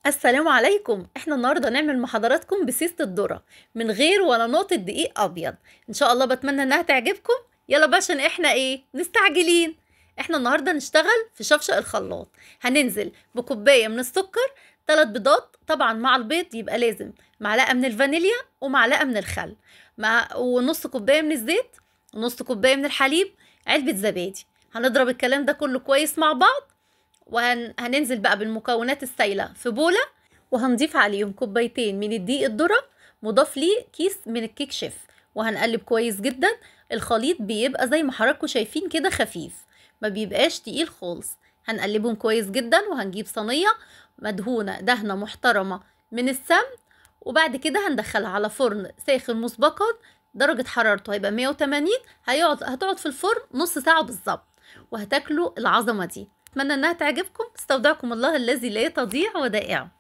السلام عليكم. احنا النهارده نعمل مع حضراتكم بسيسه الذرة من غير ولا نقطة دقيق ابيض. ان شاء الله بتمنى انها تعجبكم. يلا بقى عشان احنا ايه مستعجلين. احنا النهارده نشتغل في شفشق الخلاط. هننزل بكوبايه من السكر، 3 بيضات، طبعا مع البيض يبقى لازم معلقه من الفانيليا ومعلقة من الخل، مع ونص كوباية من الزيت، ونص كوباية من الحليب، علبة زبادي. هنضرب الكلام ده كله كويس مع بعض، وهننزل بقى بالمكونات السايله في بوله، وهنضيف عليهم كوبايتين من الدقيق الذرة مضاف ليه كيس من الكيك شيف، وهنقلب كويس جدا. الخليط بيبقى زي ما حضراتكم شايفين كده خفيف، ما بيبقاش تقيل خالص. هنقلبهم كويس جدا، وهنجيب صينية مدهونه دهنه محترمه من السمن، وبعد كده هندخلها على فرن ساخن مسبقا، درجه حرارته هيبقى 180. هتقعد في الفرن نص ساعة بالظبط، وهتاكلوا العظمة دي. اتمنى انها تعجبكم. استودعكم الله الذي لا تضيع ودائعه.